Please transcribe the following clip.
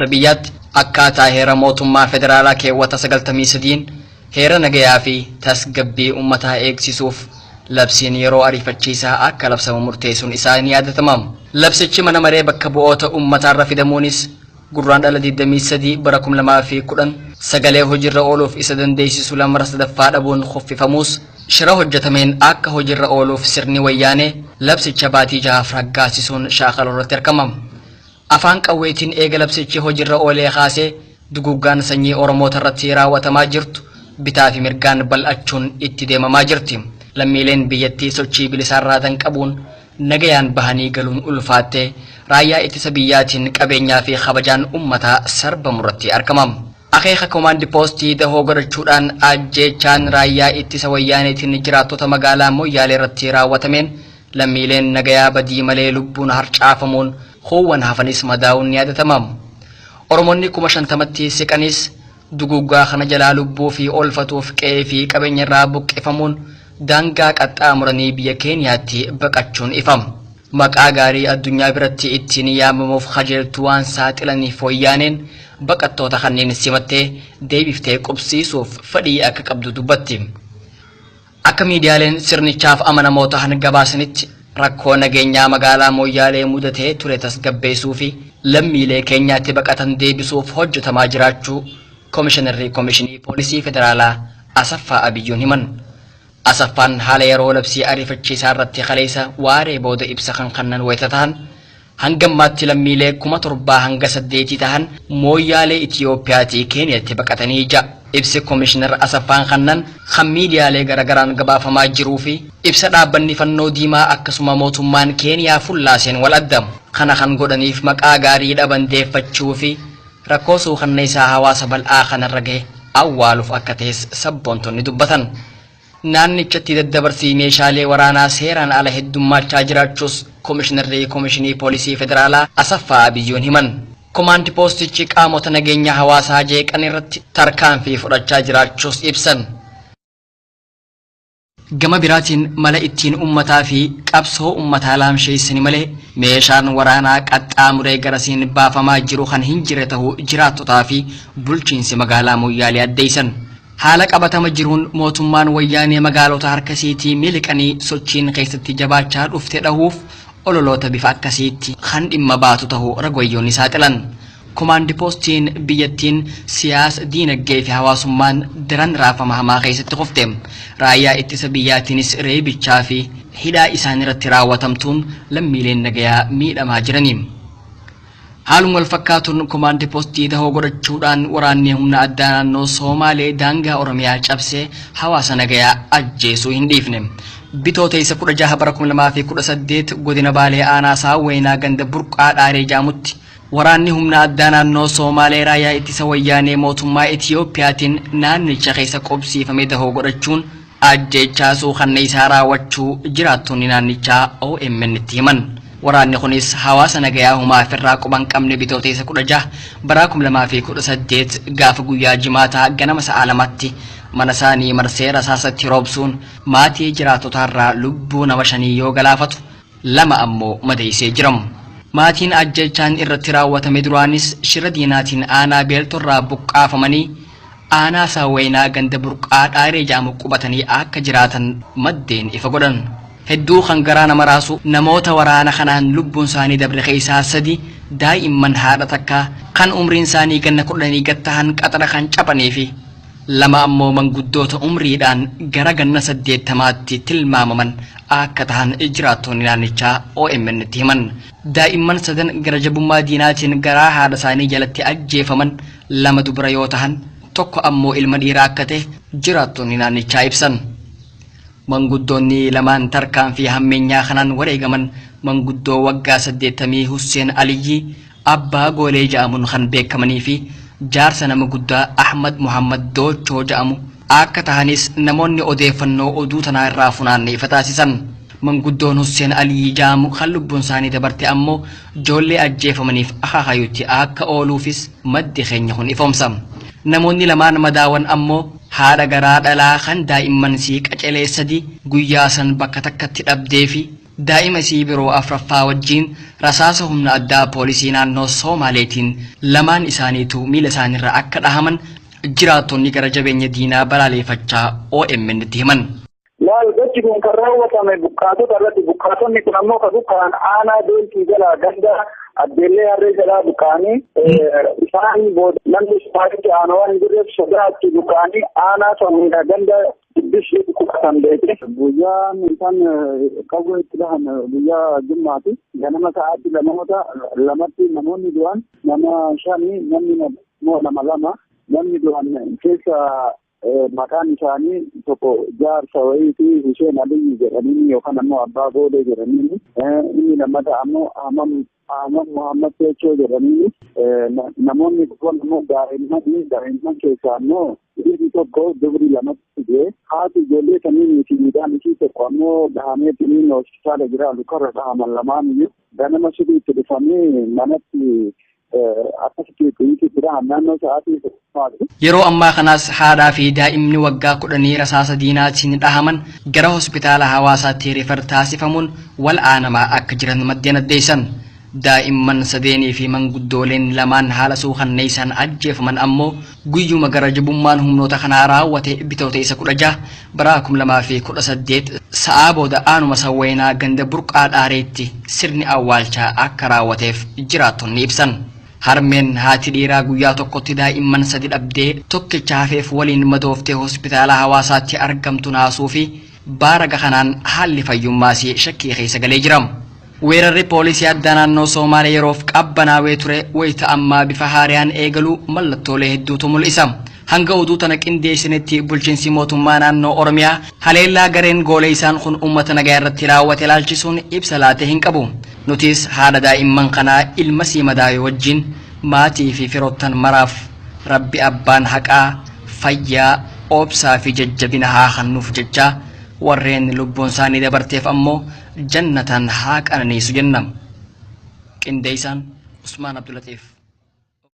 Biyyaatti akkaataa heera mootummaa federaalaa keewwata 93n heera nagayaa fi tasgabbii uummataa eegsisuuf labsiin yeroo ariifachiisaa akka labsamu murteessuun isaa ni yaadatama. Labsichi mana maree bakka bu'oota uummataarra fidamuunis Gurraandhala 23 bara 2010 sagalee hojiirra ooluuf isa dandeessisu lamara sadaffaa dhabuun kuffifamuus, shira hojjetameen akka hojiirra ooluuf sirni Wayyaanee labsicha baatii jahaaf raggaasisuun shaakaluu irratti argama. Afaan qawweetiin eega labsichi hojiirra oolee kaasee duguggaan sanyii Oromoota irratti raawwatamaa jirtu bitaa fi mirgaan bal'achuun itti deemamaa jirti. Lammiileen biyyattii sochii bilisaarraa danqabuun nagayaan bahanii galuun ulfaattee raayyaa ittisa biyyaatiin qabeenyaa fi kabajaan uummataa sarbamu irratti argama. Akeeka komaandi poostii dahoo godhachuudhaan ajjeechaan raayyaa ittisa Wayyaaneetiin jiraattota magaalaa Moyyaalee irratti raawwatameen lammiileen nagayaa badii malee lubbuun harcaafamuun kuuwwan hafanis madaa'uun ni yaadatama. Oromoonni 50,000tti siqanis duguggaa kana jalaa lubbuu fi oolfatuuf qe'ee fi qabeenya irraa buqqifamuun daangaa qaxxaamuranii biyya Keeniyaatti baqachuun ifama. Maqaa gaarii addunyaa biratti ittiin yaamamuuf kajeeltu waan saaxilaniif Wayyaaneen baqattoota kanneen simattee deebiftee qubsiisuuf fedhii akka qabdu dubbatti. Akka miidiyaaleen sirnichaaf amanamoo ta'an gabaasanitti rakkoo nageenyaa magaalaa Moyyaalee mudatee ture tasgabbeessuu fi lammiilee Keenyaatti baqatan deebisuuf hojjetamaa jiraachuu Komishinarri Komishinii Poolisii Federaalaa Asaffaa Abiyyuun himan. Asaffaan haala yeroo labsii ariifachiisaa irratti kaleessa waaree booda ibsa kan kennan wayita ta'an, hanga ammaatti lammiilee 7,000 hanga 8 ta'an Mooyyaalee Itiyoophiyaatii Keeniyatti baqatanii ja'a. Ibsi Komishinar Asaffaan kennan kan miidiyaalee garaagaraan gabaafamaa jiruu fi ibsa dhaabbanni fannoo diimaa akkasuma mootummaan Keeniyaa fullaaseen wal adda. Kana kan godhaniif maqaa gaarii dhaban deeffachuu fi rakkoo suukanneessaa hawaasa bal'aa kanarra gahe awwaaluuf akka ta'es sabboontonni dubbatan. Naannichatti daddabarsii meeshaalee waraanaa seeraan ala heddummaachaa jiraachuus Komishinarri Komishinii Poolisii Federaalaa Asaffaa Abiyyuun himan. Komaandi poostichi qaamota nageenya hawaasaa jeeqan irratti tarkaanfii fudhachaa jiraachuus ibsan. Gama biraatiin mala ittiin uummataa fi qabsoo uummataa laamsheessani malee meeshaan waraanaa qaxxaamuree garasiin baafamaa jiru kan hin jirre ta'uu jiraattotaa fi bulchiinsi magaalaa Moyyaalee addeessan. Haala qabatama jiruun mootummaan Wayyaanee magaalota harkasiitii miliqanii sochiin keessatti jabaachaa dhufte dhahuuf ololoota bifa akkasiitti kan dhimma baatu ta'uu ragwayyoonni saaxilan. Komaandi poostiin biyyattiin siyaasa, diinagdee fi hawaasummaan daran raafama hamaa keessatti kufte. Raayyaa ittisa biyyaatiinis reebichaa fi hidhaa isaan irratti raawwatamtuun lammiileen nagayaa miidhamaa jirani. Haaluma wal fakkaatuun komaandi poostii dahoo godhachuudhaan waraanni humna addaa naannoo Soomaalee daangaa Oromiyaa cabsee hawaasa nagayaa ajjeesuu hin dhiifne. Bitootessa 16 bara 2018 godina Baalee aanaa Saawweenaa ganda Burqaa Dhaaree jedhamutti waraanni humna addaa naannoo Soomaalee raayyaa ittisa Wayyaanee mootummaa Itiyoophiyaatiin naannicha keessa qubsiifamee dahoo godhachuun ajjeechaa suukanneessaa raawwachuu jiraattonni naannichaa OMN itti himan. Waraanni kunis hawaasa nagayaa humaa ofirraa quban qabne Bitootessa 16 bara 2018 gaafa guyyaa jimaataa ganama sa'a 2tti mana isaanii marsee rasaasatti roobsuun maatii jiraattotaarraa lubbuu nama 5 yoo galaafatu 2 ammoo madeessee jira. Maatiin ajjeechaan irratti raawwatame duraanis shira diinaatiin aanaa Beeltorraa buqqaafamanii aanaa Saawweenaa ganda Burqaa Dhaaree jedhamu qubatanii akka jiraatan maddeen ifa godhan. Hedduu kan garaa nama raasu namoota waraana kanaan lubbuun isaanii dabre keessaa 3 daa'imman haadha takkaa kan umriin isaanii ganna 10 gad tahan qaxara kan caphanii fi 2 ammoo manguddoota umriidhaan gara ganna 80tti tilmaamaman akka tahan jiraattonni naannichaa OMN itti himan. Daa'imman sadan gara jabummaa diinaatiin garaa haadha isaanii jalatti ajjeefaman 2 dubara yoo tahan 1 ammoo ilma dhiiraa akka ta'e jiraattonni naannichaa ibsan. Manguddoonni lamaan tarkaanfii hammeenyaa kanaan wareegaman manguddoo waggaa 80 Husseen Aliyyii abbaa goolee jedhamuun kan beekamanii fi jaarsa nama guddaa Ahmad Muhammad Doochoo jedhamu akka tahanis namoonni odeeffannoo oduu tanaa irraa funaanne ifa taasisan. Manguddoon Husseen Aliyyii jedhamu kan lubbuun isaanii dabarte ammoo ijoollee ajjeefamaniif akaakayyuutti akka ooluufis maddi keenya kun ifoomsa. Namoonni lamaan madaawan ammoo haadha garaa dhalaa kan daa'imman sii qacelee 3 guyyaa san bakka takkatti dhabdee fi daa'ima isii biroo afraffaa wajjiin rasaasa humna addaa poolisii naannoo Soomaaleetiin lamaan isaaniitu miila isaaniirra akka dhahaman jiraattonni gara jabeenya diinaa balaaleeffachaa OMN tti himan. Laal, gochi kun kan raawwatame buqqaatota irratti. Buqqaatonni kun ammoo kan buqqa'an aanaa Beeltii jalaa ganda Addeellee Harree jalaa buqqa'anii, isaan booda namni isaanitti aanu waan hin jirreef sodaatti buqqa'anii aanaa Samuudhaa ganda Dibbishii qubatan beekte. Guyyaan isaan qawwee itti dhahan guyyaa Jummaati. Ganama sa'aatii 2tti namoonni du'an nama shani, namni immoo nama lama. Namni du'an keessa maqaan isaanii tokko jaarsa wayiiti, Hussein Aliyyi jedhaniini yookaan ammoo Abbaa Goolee jedhaniini. Inni lammataa ammoo Ahmad Ahmad Muhammad Teechoo jedhaniini. Namoonni kun ammoo daa'imman. Daa'imman keessaa ammoo dhiirri tokko, dubri lamatti du'e. Haati ijoollee saniinii fi midhaan isii tokko ammoo dhahamee tiniin hospitaala jira. Lukarra dhahaman lamaaniyyuu. Ganama subiitti dhufanii manatti akkasitti xiyyiitti dhahan naannoo sa'aatii 1. Yeroo ammaa kanaas haadhaa fi daa'imni waggaa 10 rasaasa diinaatiin dhahaman gara hospitaala Hawaasaatti refer taasifamuun wal aanamaa akka jiran maddeen addeessan. Daa'imman sadeenii fi manguddooleen lamaan haala suukanneessaan ajjeefaman ammoo guyyuma gara jabummaan humnoota kanaa raawwate, Bitootessa 16 bara 2018, sa'aa booda aanuma Sawweenaa ganda Burqaa Dhaareetti sirni awwaalchaa akka raawwateef jiraattonni ibsan. Harmeen haati dhiiraa guyyaa tokkotti daa'imman sadi dhabdee tokkicha hafeef waliin madooftee hospitaala Hawaasaatti argamtu naasuu fi baaraga kanaan haalli fayyummaasii shakkii keessa galee jira. Weerarri poolisii addaa naannoo Soomaalee yeroof qabbanaawee ture wayita ammaa bifa haariyaan eegaluu mallattoolee hedduutu mul'isa. Hanga oduu tana qindeessinetti bulchiinsi mootummaa naannoo Oromiyaa haleellaa gareen goolee isaan kun uummata nagaa irratti raawwate ilaalchisuun ibsa laatee hin qabu. Nutis haadha daa'imman kanaa ilma sii madaawe wajjin maatii fi firoottan maraaf Rabbi abbaan haqaa fayyaa, obsaa fi jajjabina haa kennuuf jechaa, warreen lubbuun isaanii dabarteef ammoo jannatan haa qananiisu jenna. Qindeessaan Usmaan Abdulaxiif.